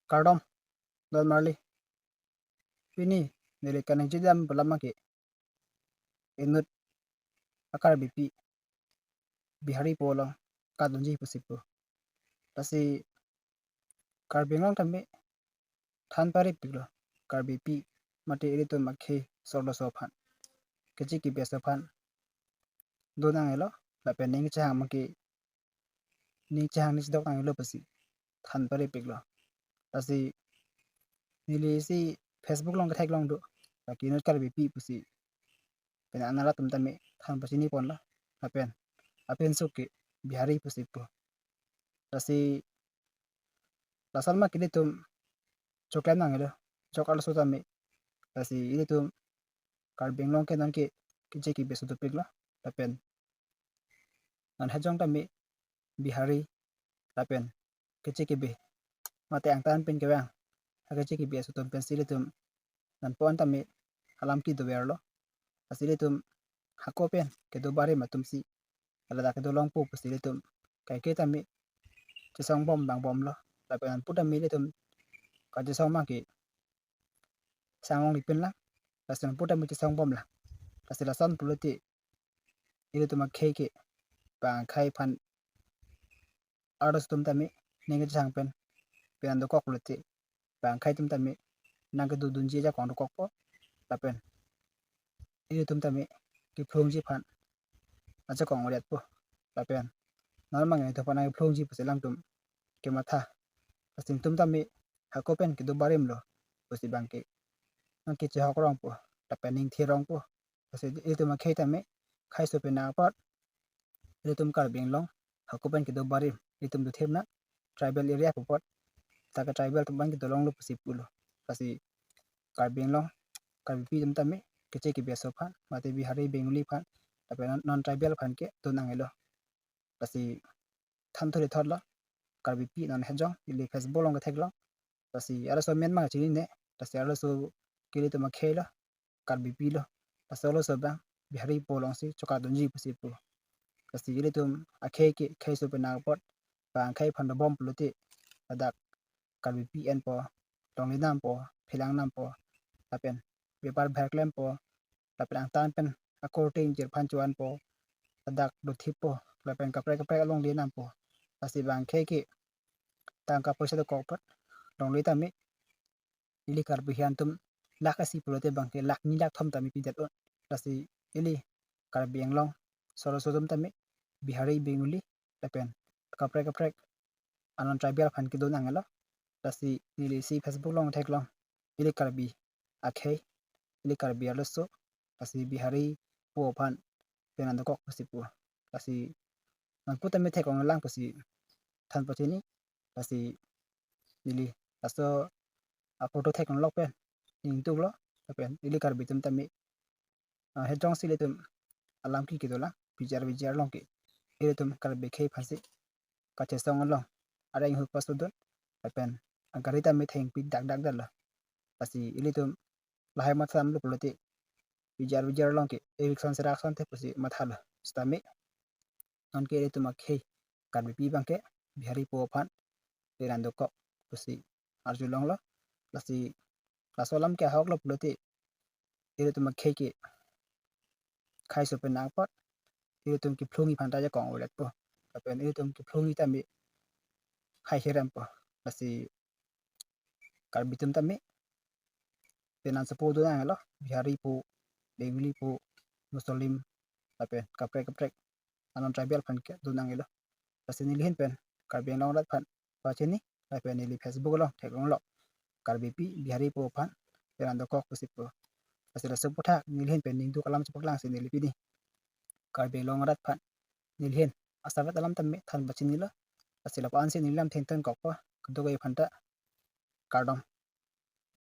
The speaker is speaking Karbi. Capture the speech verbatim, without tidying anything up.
Kardom, don marli. Pini neli kaningje dam pu alam ke inut a-Karbipi Bihari po along kadunji pusi pu. Lasi Karbi Anglong tame than paripiklo, Karbipi mate ilitum akhei solo so aphan, keche kebi aso aphan do nangnelo, lapen ning chehang abangke ning chehang ning chedok nangnelo pusi than paripiklo. Lasi neli isi Facebook along ketheklong do, lake inut Karbipi pusi. Pen anat atum tame than pachini ponlo, lapen apinso ke Bihari pusi pu. Lasi lason ma ke ilitum choklem nangnelo, chok arloso tame. Lasi ilitum Karbi Anglong ke non ke keche kebi aso dopiklo, lapen non hejong tame Bihari lapen keche kebi mate angtan pen kevang ha keche kebi aso atum pensi ilitum non pon tame alam kedoverlo. Lasi ilitum hako pen kedo barim atumsi ladak kedo longpo pusi ilitum kaike tame chesong bom bang bomlo. Lapen non pu tame ilitum kachesong abangke sang longlipin lang, lasi non pu tame chesong bom lang. Lasi lason pulote ilitum akhei ke bang akhei aphan arloso atum tame ning kechehang pen, pen an dokok pulote bang akhei atum tame nangkedodunji ajakong dokokpo, lapen ilitum tame kephlungji aphan ajakong oretpo, lapen non abang ilitum aphan nangkephlungji pusi alangtum kematha. Lasi netum tame hako pen kedo barimlo pusi abangke nangkechehok rongpo, lapen ning thir rongpo. Lasi ilitum akhei tame khaiso penang apot ilitum Karbi Anglong hako pen kedo barim, ilitum dothip na tribal area pu apot, ta ke tribal atum abang kedo longlo pusi pulo. Lasi Karbi Anglong Karbipi atum tame keche kebi aso aphan mate Bihari Bengali aphan lapen non, non tribal aphan ke do nangnelo. Lasi than thurithotlo, Karbipi non hejong, ili Facebook along ketheklong. Lasi arloso amen abang chinine, lasi arloso ke ilitum akheilo, Karbipilo. Lasi arloso abang Bihari po alongsi chokadunji pusi pu. Lasi ilitum akhei ke khaiso penang apot bang akhei aphan dobom pulote ladak Karbipi enpo, longle nampo, phelang nampo, lapen bepar bhar klempo, lapen angtan pen akorte ingjir aphan choanpo, ladak dothippo, lapen kaprek kaprek alongle nampo. Lasi bang akhei ke tangka poisa dokok apot longle tame ili Karbi atum lakh isi pulote abangke lakh ni lakh thom tame pidet un. Lasi ili Karbi Anglong solo so atum tame Bihari, Bengali lapen kaprek kaprek anon tribal aphan kedo nangnelo. Lasi neli isi Facebook along theklong, ili Karbi akhei, ili Karbi arloso, lasi Bihari po aphan pen an dokok pusi pu. Lasi non pu tame theklong lang pusi than pachini. Lasi neli laso aphoto theklong lok pen ning tuklo, lapen ili Karbi atum tame, ah, hejongsi ilitum alam ke kedo lang, bijar bijar along ke ilitum Karbi akhei aphansi kachesong along areng hu pasudun, lapen agari tame thengpi dak dak detlo. Lasi ilitum lahai matha damlo pulote bijar bijar along ke eviction serak asonte pusi mathalo. Sitame non ke ilitum akhei Karbipi abangke Bihari po aphan pen an dokok pusi arjulonglo. Lasi laso alam ke ahoklo pulote ilitum akhei ke khaiso penang apot ilitum kephlungji aphan ta ajakong oretpo, lapen ilitum kephlungji tame khei herempo. Lasi Karbi atum tame pen an sopo do nangnelo, Bihari po, Bengali po, Muslim, lapen kaprek kaprek anon tribal aphan ke do nangnelo. Lasi neli ahin pen Karbi Anglong arat aphan pachini, lapen neli Facebook along theklonglo, Karbipi Bihari po aphan pen an dokok pusi pu. Lasi laso aputhak neli ahin pen ning duk alam chepaklangsi neli pini Karbi Anglong arat aphan neli ahin asapvet alam tame than pachinilo. Lasi lapu-ansi neli lam thengton kokpo, kadokave aphan ta kardom.